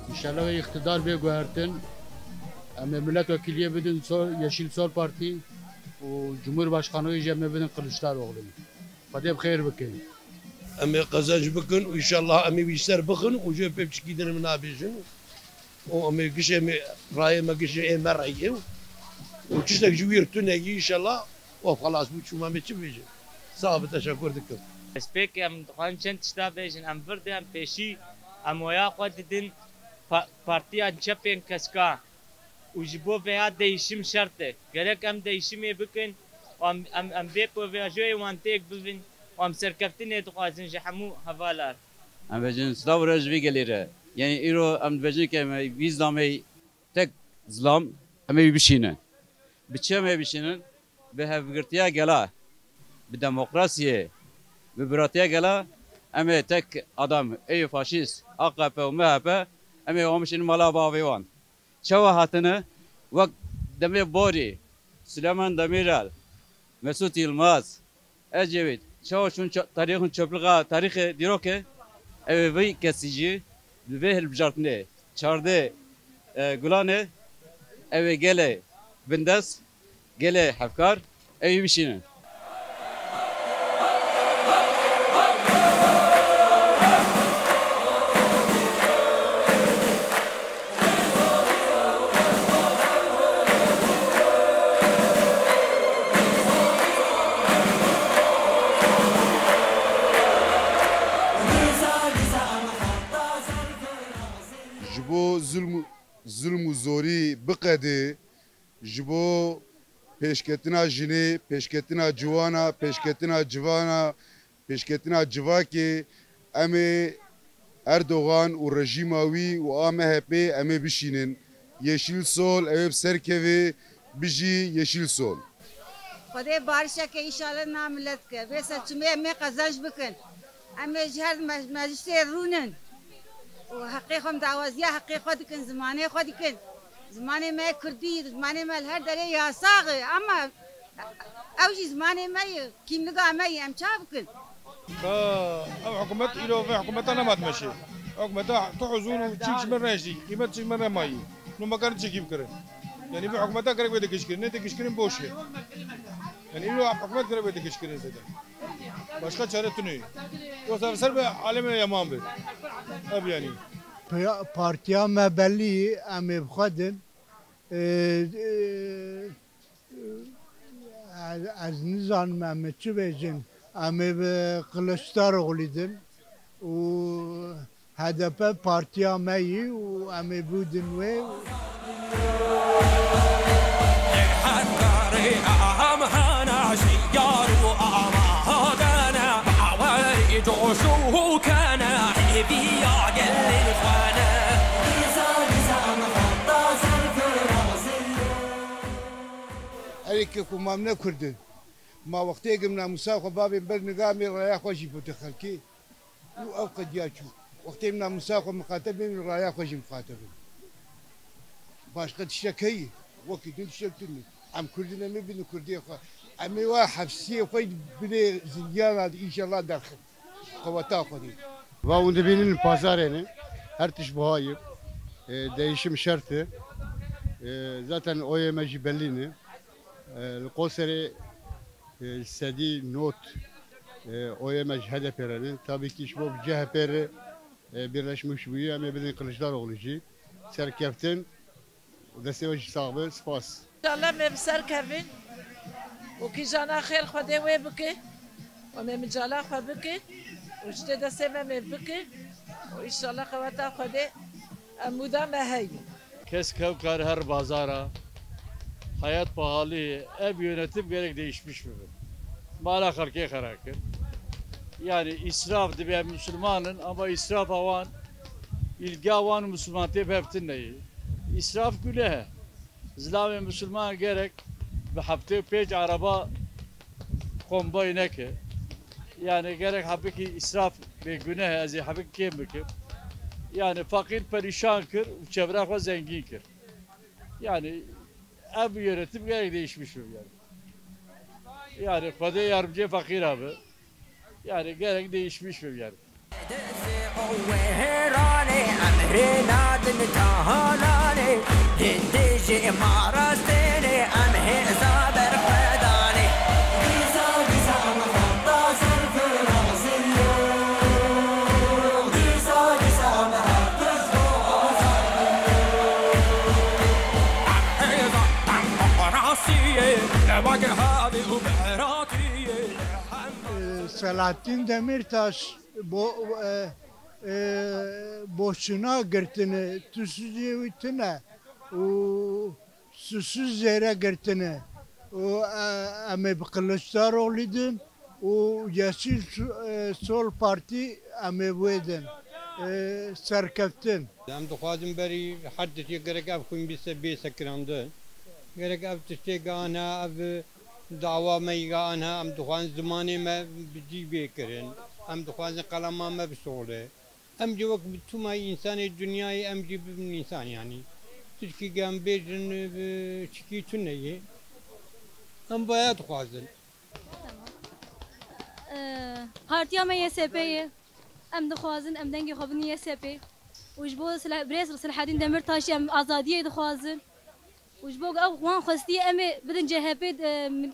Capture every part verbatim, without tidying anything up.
Înşallah wê îqtidar bê guhertin. Em ê milletvekiliyê bidin Sol, Yeşil Sol Partî û Cumhurbaşkanlığı jî em ê bidin Kılıçdaroğlu. Xwedê bi xêr bike. Em ê qezenc bikin û înşallah em ê wî ser bixin û jê pê biçikî din min nabêjin. Û em ê gişê me, rayê me gişê ê me reyê û, û tiştek ji wî tune yî înşallah û xelas bû, çûma me çi bêjin. Sax bi, teşekkür dikim. Ez pêk em dixwazin çend tişta bêjin. Em vir de em pêşî em oya xwe didin pa-, partiyan çepên keska. Û ji bo vêya değişim şert e. Gerek em değişimê bikin û em, em, em vê pêvajoyê wan têk bibin û em serkeftinê dixwazin ji hemû hevalar. Em bêjin silav re ji vî gelî re. Yanî îro em dibêjin ke em vî zilamê tek zilam em ê wî bişînin. Bi çi em ê bişînin? Bi hevgirtiya gela, bi demokrasiyê, bi biratiya gela em ê tek adam ê faşîst A K P û M H P em ê wan bişînin mala bavê wan. Çawa hatine? Wek demê borî, Süleyman Demirel, Mesut Yılmaz, Ecevît, çawa çûn ça-, tarîxin çöplüğa, tarîxê dîrokê, ew ê vî kesî jî li vê hilbijartinê çardê, e, Gulanê, ew ê gelê bindest, gelê hevkar, ew ê bişînin. Ji bo zulm, zulm û zorî biqede, ji bo pêşketina jinê, pêşketina ciwana, pêşketina civana, pêşketina civakê, em ê Erdogan û rejîma wî û a M H P em ê bişînin. Yeşil Sol ew ê bi ser keve, bijî Yeşil Sol. Xwedê barişeke înşallah na milet ke. Vê seçimê em ê qezenc bikin. Em ê ji her me-, meclisê rûnin. Û heqê xwe em dawaziya heqê xwe dikin, zimanê xwe dikin. Zimanê me kurdî, zimanê me li her derê yasax e. Ama ew jî zimanê me ye, kîmliga me ye, em ça bikin? Ka ev hikûmet îro vê hikûmeta nema dimeşê. Hikûmeta tu huzûr û çîk ji min re hiştî, qîmet ji min re mayî. Nu me karin çekî bikirin. Yanî vê hikûmeta gerek bê dikişkirin, ne dikişkirin boş e. Yanî îro ev hikûmet gerek bê dikişkirin zêde. Başka çare tune. Yoksa ser be alemê yaman be. Ev yanî. Piya-, partiya me belî, em ê bixwedin. Ee, e, ez, ez nizanim em ê çi bêjin. Em ê bi Kılıçdaroğlu din û H D P partiya me yî û em ê bûdin wê. Hekkarê em hene şiyar û amadene, bawerî coş û kene, hêviya gelê xwe ne. Erê ke ku mam ne Kurd in. Ma wextê ke min namûsa xwe bavên ber niga em ê raya xwe jî bide xelkê û ew qediya çû. Wextê min namûsa xwe miqate bin, raya xwe jî miqate bin. Başqa tiştek heye? Wekî din tiştek tune. Em Kurd in, em ê bidin Kurdiyê xwe. Em ê wa hefsiyê xwe binê zindiyana de înşallah derxin. Qeweta Xwedê. Va hûn dibînin pazarê ne, her tişt buha ye. E, değişim şert e. E, zaten oyê me jî bellî ne. E, li Qoserê, e, sedî nod, e, oyê me ji H D P re ne. Tabii ki ji bo C H P re, e, birleşmiş bûye, em ê bidin Kılıçdaroğlu jî. Serkeftin. Destê we jî sax be, spas. Înşallah me bi ser kevin û kîjana xêr Xwedê wê bike û me micala xwe bike û ji tê destê me me bike û înşallah qeweta Xwedê em muda me heye. Kes kevkar her bazara, hayat pahalı, ev yönetim gerek değişmiş bibe. Mala xelkê xera kir. Yani israf dibe, em Müslüman in ama israfa wan, îlga wan Müslüman tê bi hev tune ye. Îsraf guneh e. Zilamê misilman gerek bi heftê û pênc araba kombayî neke. Yani gerek hebikî israf bê guneh, ez ê hebik kêm bikim. Yani fakir perîşan kir û çevra xwe zengîn kir. Yani ev yönetim gerek değişmiş be yani. Yani Xwedê yardımcı fakir abi. Yani gerek değişmiş be yani. Wêranê em rê nadin tahalanê, gindê jê marastênê em hêza berxwedanê. Dîsa, dîsa em xeta serfirazî yo. Dîsa, dîsa em her tişt bo azadî yo. Em hêza demokrasiyê, ne wek hevî û beratiyê. Ee, Selahattin Demirtaş bo-, e, e, boşuna girtine, tu suçê wî tune û susuz yere girtine û, e, em ê bi Kılıçdaroğlu din û Yeşil Su-, e, Sol Parti em ê wê din, e, serkeftin. Em dixwazin berî her tiştê gerek ev xwîn bîse bê sekirandin. Gerek ev tiştê gane ev Dawa me yî aniha em dixwazin zimanê me bi cî bê kirin. Em dixwazin qelema me bişoxile. Em jî wek bi tûma însanê dinyayê em jî bibin însan yanî. Tişkî em bêjin bi çikî tune ye. Em vaya dixwazin. Tamam. Ee, partiya me Y S P ye. Em dixwazin em dengê xwe bidin Y S P. Û ji bo Sila-, birêz Selahattin Demirtaşî em azadiyê dixwazin. Û ji bo ku ew wan xwestiye em ê bidin C H P, e, mi-,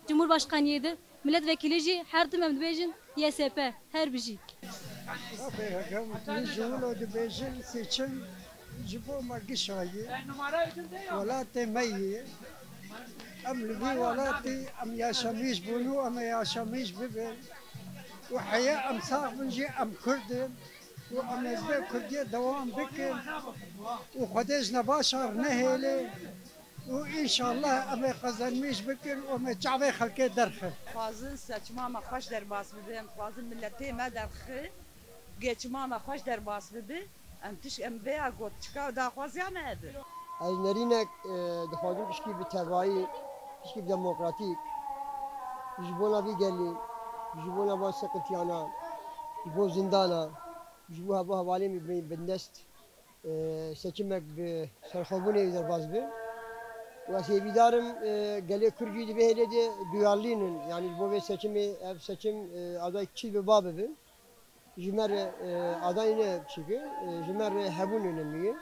Cumhurbaşkaniyê de, milletvekilî jî her tim em dibêjin Y S P, her bijî. Tabii, hocam, min ji wilo dibêjin seçim ji bo me gişa ye. Welatê me ye. Em li vî welatî em yaşamîş bûn û em ê yaşamîş bibin. Û heye em sax bin jî em Kurd in. û em ê bi Kurdiyê dewam bikin û Xwedê ji nebaşa nehêlê û înşallah em ê qezenmîş bikin û em ê çavê xelkê derxin. Xwazin seçima me xweş derbas bibe, em xwazin miletê me derxi, geçima me xweş derbas bibe, em tişk em vêya got, çika daxwaziya me hebe. Ez nerînek, e, dixwazim pişkî bi tevayî, pişkî bi demokratîk, ji bona vî gelî, ji bona van seqiltiyana, ji bo zindana, ji bo heva hevalên min bindest, e, seçimek bi serxwebûnê derbas bi. Û ez hêvîdar im, e, gelê Kurd jî di vê hêlê de duyarlî nin. Yanî ji bo vê seçimê, ev seçim, e, adayek çi bi ba bibin. Ji me re, e, adayî ne çi ki, e, ji me re hebûn önemlî ye.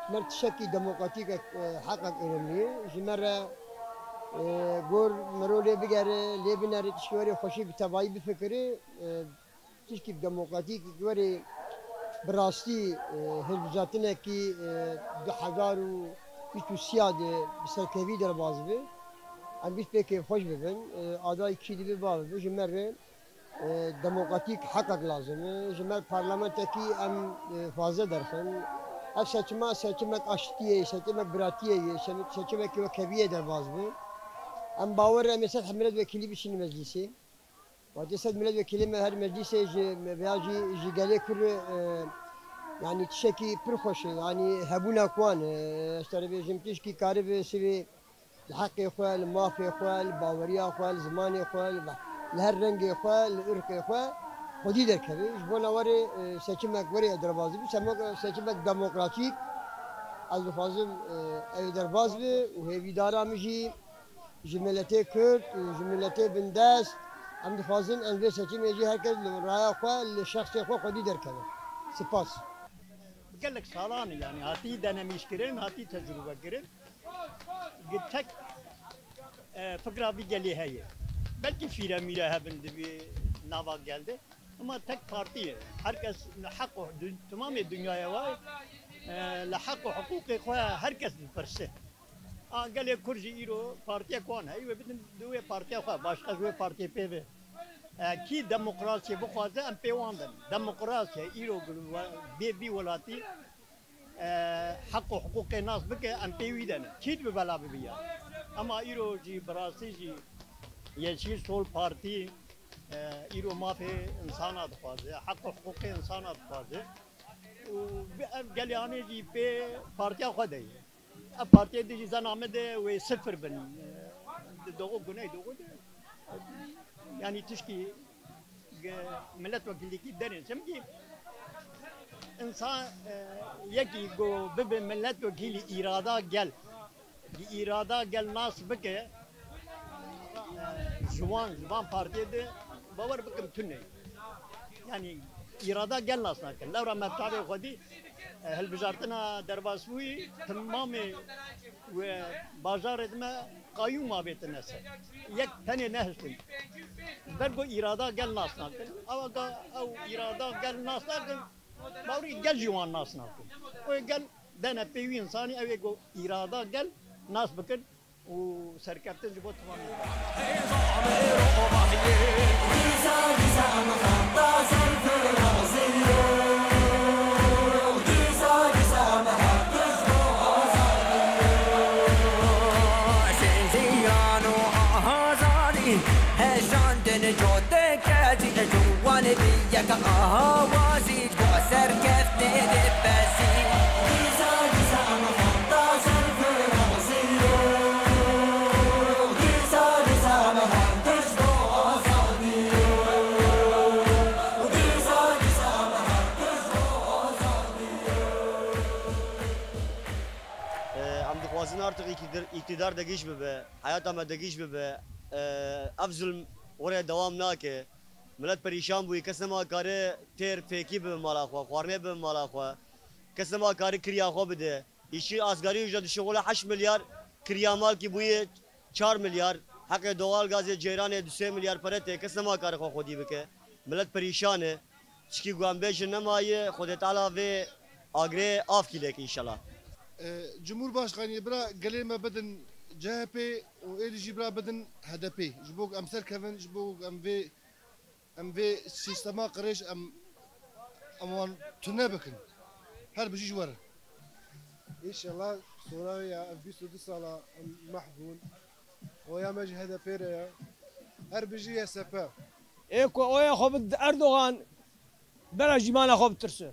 Ji me re tiştekî demokratîkek, e, heqek önemlî ye. Ji me re, e, gor mero lê bigere, lê binere, tişkî werê xweşî bi tevayî bifikirî, e, tişkî demokratîk werê bi rastî, e, hilbijartinekî, e, du hezar û bîst û sê de bi serkevî derbas bi. Em bîst pê kêfxweş bibin. E, adayî kî dibe ba bibe. Ji me re e, demokratîk heqek lazim e. Ji me parlamentekî em, e, xwaze derxin. Ev seçima seçimek aştiyê ye, seçimek biratiyê ye, seçim-, seçimekî wekheviyê derbas bi. Em bawer em ê sed milletvekilî bişînin meclîsê. Wextê sed milletvekilî me her meclîsê ji me veya jî ji gelê Kurd, e, yanî tiştekî pir xweş e. Yanî hebûna ku wan, e, ez te re bêjim tişkî karibe sivê li heqê xwe, li mafê xwe, li baweriya xwe, li zimanê xwe, li, li her rengê xwe, li irqê xwe xwedî derkeve. Ji bona werê, e, seçimek werê derbas dibe, semek, seçimek demokratîk, ez dixwazim, e, ew ê derbas be û hêvîdara min jî ji miletê Kurd û ji miletê bindest, em dixwazin em vê seçimê jî her kes li raya xwe, li şexsê xwe xwedî derkeve. Spas. Gelek salan e, yanî hatî denemîşkirin, hatî tecrûbekirin. Gi tek, e, fikra vî gelê heye. Belkî fîre mîre hebin di vî nava gel de. Ama tek partî ye. Her kes li heq û dun-, timamê dinyaya wa, e, li heq û hiqûqê xwe her kes dipirse. A gelê Kurd jî îro partiyek wan heye, wê bidin di wê partiya xwe, başqa ji wê partiyê pê ve. E, kî demokrasiyê bixwaze, em pê wan de ne. Demokrasiya îro bi we-, bê vî welatî, e, heq û hiqûqê nas bike, em pê wî de ne. Kî dibe bela bibe ya. Ema îro jî bi rastî jî Yeşil Sol Partî, e, îro mafê insana dixwaze, heq û hiqûqê insana dixwaze. Û bi-, ev gelê anê jî pê partiya xwe de ye. Ev partiyê dijî zena me de wê sifir bin. Di Doğu, Güneydoğu de, yanî tişkî Milletvekilîkî derê. Çimkî insan, e, yekî ku bibe milletvekîlî, îrada gel. Bi îrada gel nas bike, e, ji wan, ji van partiyê de bawer bikim tune. Yanî îrada gel nas nakin. Lewra me çavê xwedî, e, hilbijartina derbasbûyî timamê we bajarê dime qayûm avêtine ser. Yek tenê nehiştin. Ji ber ku îrada gel nas nakin. Ew ka ew îrada gel nas nakin, bawerî gel jî wan nas nakin. Ew gel dene pê wî insanî, ew ê ku îrada gel nas bikin û serkeftin ji bo tiwanê. Jiyan û azadî, hejandin coteke jî, ji wan bi yek awazî, ji bo serkeftinê dibezî. Dîsa, dîsa em xwe tazer firazî yo. Dîsa, dîsa em her tişt bo azadî yo. Dîsa, dîsa em her tişt bo azadî yo. Em dixwazin artık îktidar, îktidar de giş bibe, heyata me de giş bibe. Ev zulm were dewam nake. Milet perîşan bûye, kes nema kare têr fêkî bibe mala xwe, xwarinê bibe mala xwe. Kes nema kare kiriya xwe bide. Îşçî asgarî ücret dişixule heşt milyar, kiriya malkî bûye çar milyar. Heqê doğal gazê ceyranê du sê milyar pere tê, kes nema kare xwe xwedî bike. Milet perîşan e. Çikî ku em bêjin nemaye, Xwedê Teala vê agirê av kî lêke înşallah. E, Cumhurbaşkanî bira gelê me bidin C H P û êdî jî bira bidin H D P. Ji bo ku em serkevin, ji bo ku em vê, em vê sîstema qirêj em, em wan tune bikin. Her bijî ji we re. Înşallah sona ya ev bîst û du sala em mahv bûn. Oya me ji H D P re ya. Her bijî Y S P. Ê ku oya xwe bid Erdogan, bera jîmana xwe bitirse.